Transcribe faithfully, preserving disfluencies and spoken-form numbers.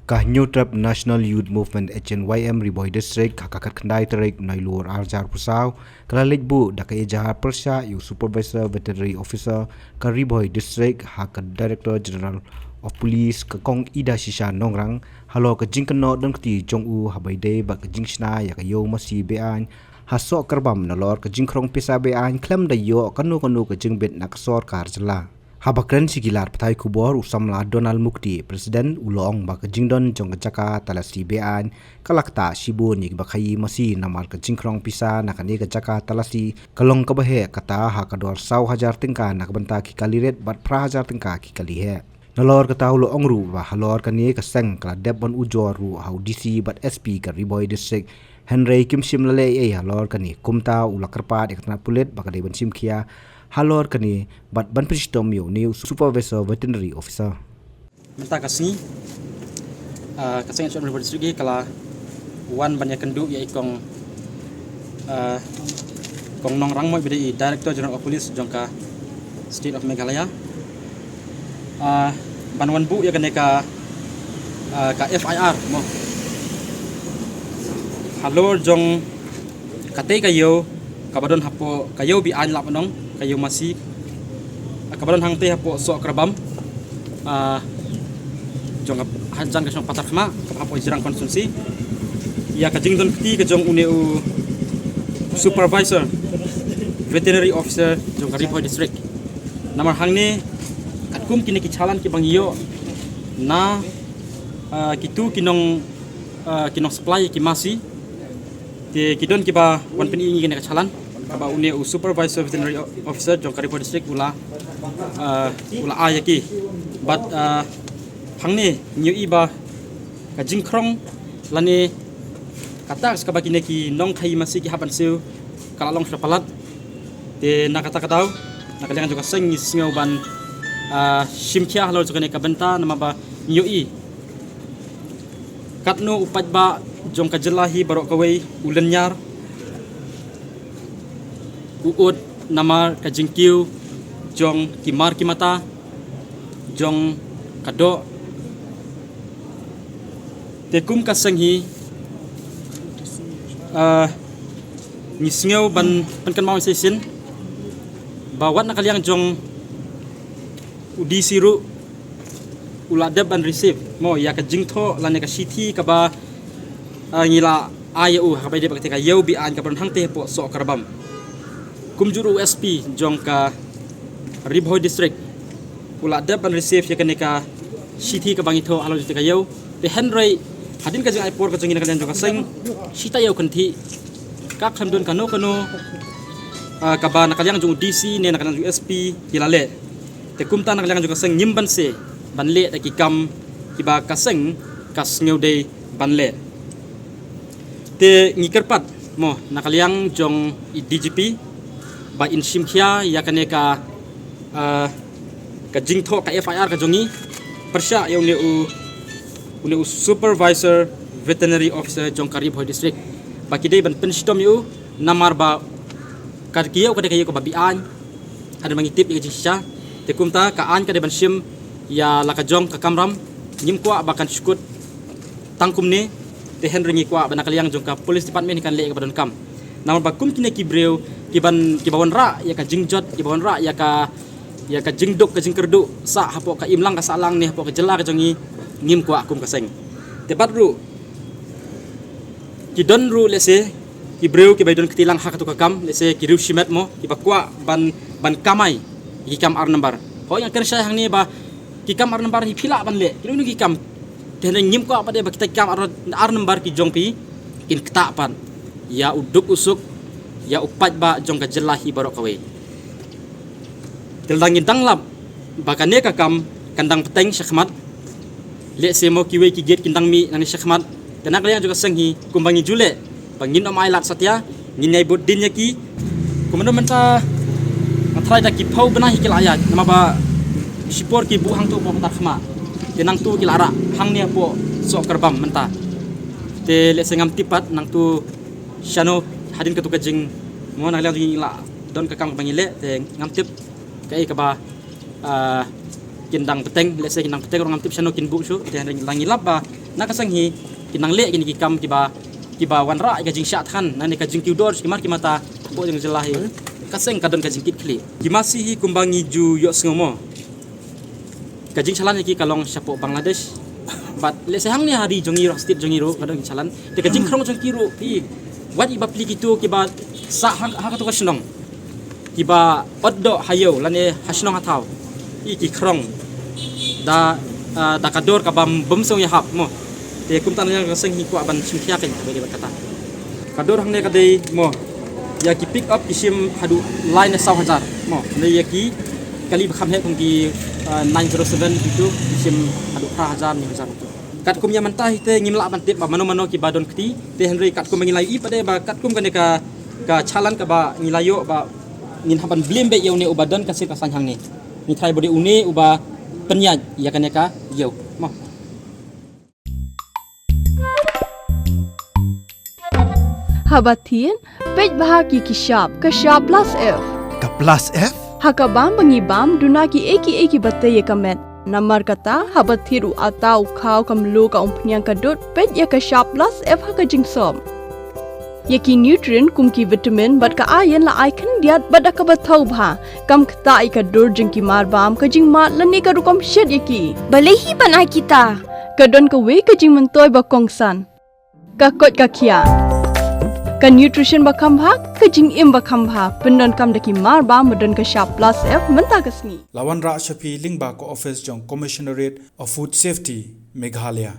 Ka Hynñiewtrep National Youth Movement, H N Y M, Ri Bhoi District, ha ka khatkhyndai tarik Naiïur arhajar arphew saw, ka la leit buh da ka ejahar pyrshah ïa u Supervisor Veterinary Officer ka Ri Bhoi District, ha ka Director General of Police, ka Kong Idashisha Nongrang, halor ka jingkynnoh donkti jong u haba ïadei bad ka jingshna ïa ka ïew masi be-aiñ ha Sohkyrbam nalor ka jingkhrong pisa be-aiñ khlem da ïoh kano kano ka jingbit na ka sorkar jylla. Haba kren sha ki lad pathai khubor, u samla Donald Mukti, President, u la ong ba ka jingdon jong ka jaka talasi be-aiñ ka la ktah shibun ïa kiba khaïi masi, namar ka jingkhrong pisa na kane ka jaka talasi ka long kaba heh, kata ha ka dor saw hajar tyngka na ka bynta ki kali rit bad phra hajar tyngka ki kali heh. Nalor kata u la ong ruh ba halor kane ka seng ka la dep ban ujor ruh ha u D C bad S P ka Ri Bhoi District, hynrei kim shym la leh ei ei halor kane. Kumta u la kyrpad ïa ka tnat pulit ba ka dei ban shim khia halor kane bad ban pynshitom ïa une u Supervisor Veterinary Officer. Mynta ka sngi, ah, ka seng H N Y M Ri Bhoi District ka la wan ban ïakynduh ïa i Kong, ah, Kong Nongrang Moi, ba dei i Director General of Police jong ka State of Meghalaya, ah, ban wan buh ïa kane ka, ah, ka F I R mo, halor jong katei ka ïew kaba don hapoh ka ïew be-aiñ, lah ban ong ka ïew masi, ah, kaba don hangtei hapoh Sohkyrbam, ah, jong ka, hajan ka shnong Patharkhmah, kaba hapoh Jirang constituency, ïa ka jingdon kti ka jong une u Supervisor Veterinary Officer jong ka Ri Bhoi District. Namar hangne katkum kine ki challan kiba ngi ïoh na, ah, kitu ki nong, ah, ki nong supply ki masi, te ki don kiba wan pyni ïa ngi kane ka challan kaba une u Supervisor Veterinary Officer jong ka Ri Bhoi District u la, ah, u la ai ïa ki. Bad, ah, hangne ngi ïohi ba ka jingkhrong lane ka tax kaba kine ki nongkhaïi masi ki hap ban siew ka la long sha palat. Te na kata ka daw, na ka liang jong ka seng ngi sngew ban, ah, shim khia halor jong kane ka bynta, namar ba ngi ïohi katno u paidbah jong ka jylla hi baroh kawei u lynñiar, u ud namar ka jingkiew jong ki mar ki mata jong ka doh. Te kum ka seng hi, ah, ngi sngew ban pynkynmaw shisien ba wat na ka liang jong u D C ruh u la dep ban receive mo ïa ka jingthoh lane ka shithi kaba, ah, ngi la ai ïa u ha kaba ïadei bad katei ka ïew be-aiñ kaba don hangtei hapoh Sohkyrbam. Kumjuh ruh u S P jong ka Ri Bhoi District u la dep ban receive ïa kane ka shithi kaba ngi thoh halor jong katei ka ïew. Te hynrei hadien ka jingai por ka jong ngi na ka liang jong ka seng, shita ïew kynthih ka khlem don kano kano, ah, kaba na ka liang jong u D C ne na ka liang jong u S P ki la leh. Te kumta na ka liang jong ka seng ngim banse ban leh da ki kam kiba ka seng ka sngew dei ban leh. Te ngi kyrpad mo na ka liang jong i D G P ba in shim khia ïa kane ka, ah, ka jingthoh ka F I R ka jong ngi pyrshah ïa une u, une u Supervisor Veterinary Officer jong ka Ri Bhoi District, ba ki dei ban pynshitom ïa u, namar ba ka ïew ka dei ka ïew kaba be-aiñ. Hadien ba ngi tip ïa ka jingshisha, te kumta ka aiñ ka dei ban shim ïa la ka jong ka kamram. Ngim kwah ba kan shu kut tang kumne, te hynrei ngi kwah ba na ka liang jong ka police department kan leh ïa kaba donkam. Namar ba kum kine ki briew kiban, kiba wanrah ïa ka jingjot, kiba wanrah ïa ka, ïa ka jingduk ka jingkyrduh sah hapoh ka imlang ka sahlang ne hapoh ka jylla ka jong ngi, ngim kwah kum ka seng. Te bad ruh ki don ruh lehse ki briew kiba don kti lang ha katu ka kam, lehse ki riew shimet mo, kiba kwah ban, ban kamai ïa ki kam ar nambar. Hooid, nga kren shai hangne ba ki kam ar nambar hi phi lah ban leh, kino kino ki kam. Te hynrei ngim kwah pat de ba kita ki kam ar, ar nambar ki jong phi kin ktah pat ïa u duk u suk ïa u paidbah jong ka jylla hi baroh kawei. Te lada ngin dang lap ba kane ka kam kan dang bteng shakhmat, lehse mo kiwei ki gate kin dang mih nangne shakhmat. Te na ka liang jong ka seng hi kumba ngi ju leh ba ngin ym ailad satia, ngin ïai bud dien ïa ki. Kumno mynta nga tharai da ki phew bnai hi ki la ïaid, namar ba shipor ki buh hangto hapoh Patharkhmah, te nangto ki la rah hangne hapoh Sohkyrbam mynta. Te lehse ngam tip pat nangto shano hadien katu ka jing, mo na ka liang jong ngi la don ka kam kaba ngi leh, te ngam tip kaei kaba, ah, kin dang bteng, lehse kin dang bteng ruh ngam tip shano kin buh shuh, te hynrei la ngi lap ba Na ka seng hi ki nang leh kine ki kam kiba, kiba wanrah ïa ka jingshah thngan, na ne ka jingkiew dor ki mar ki mata hapoh jong ka jylla hi. Ka seng ka don ka jingkitkhlieh. Ki masi hi kumba ngi ju ïohsngew mo, ka jingchalan ïa ki ka long shapoh Bangladesh. Bad lehse hangne ha ri jong ngi ruh, state jong ngi ruh ka don ki chalan. Te ka jingkhrong jong ki ruh, phi, wat ïa ba plie kito kiba sah ha, ha kato ka shnong, kiba ot doh ha ïew lane ha shnong ha thaw, ïa ki khrong da, ah, da ka dor kaba bym sngewsih ïahap mo. Te kumta na ka seng hi kwah ban shim khia kein kaba dei bad kata. Ka dor hangne ka dei mo, ïa ki pick up ki shim haduh lai ne saw hajar mo, ne ïa ki kali ba kham heh kum ki, ah, nine zero seven kitu ki shim haduh phra hajar, hynñiew hajar kitu. Katkum ïa mynta hi te ngim lah ban tip ba mano mano kiba don kti, te hynrei katkum ba ngi la ïohi pat de ba katkum kane ka, ka chalan kaba ngi la ïoh ba ngin hap ban blame beit ïa une uba don ka sir ka saiñ hangne. Ngi tharai ba dei une uba pynïaid ïa kane ka ïew mo. Haba thied, peit bha ki ki shap, ka shap plus F. Ka plus F? Ha ka bam ba ngi bam, duna kiei kiei kiba tei ïa ka met. Namar kata, haba thied u atta, u khaw, ka mluh, ka umphniang, ka dud, peit ïa ka shap plus F ha ka jingsop. Ïa ki nutrient kum ki vitamin bad ka iron la ai khyndiat bad da kaba thaw bha. Kam ktah ïa ka dur jong ki mar bam, ka jingmad lane ka rukom shet ïa ki. Balei hi ban ai kita? Ka don kawei ka jingmyntoi ba kongsan. Ka koit ka khiah. Ka nutrition ba kham bha, ka jingim ba kham bha. Pyndonkam da ki mar bam ba don ka shap plus F mynta ka sngi. La wanrah sha phi lyngba ka office jong Commissionerate of Food Safety, Meghalaya.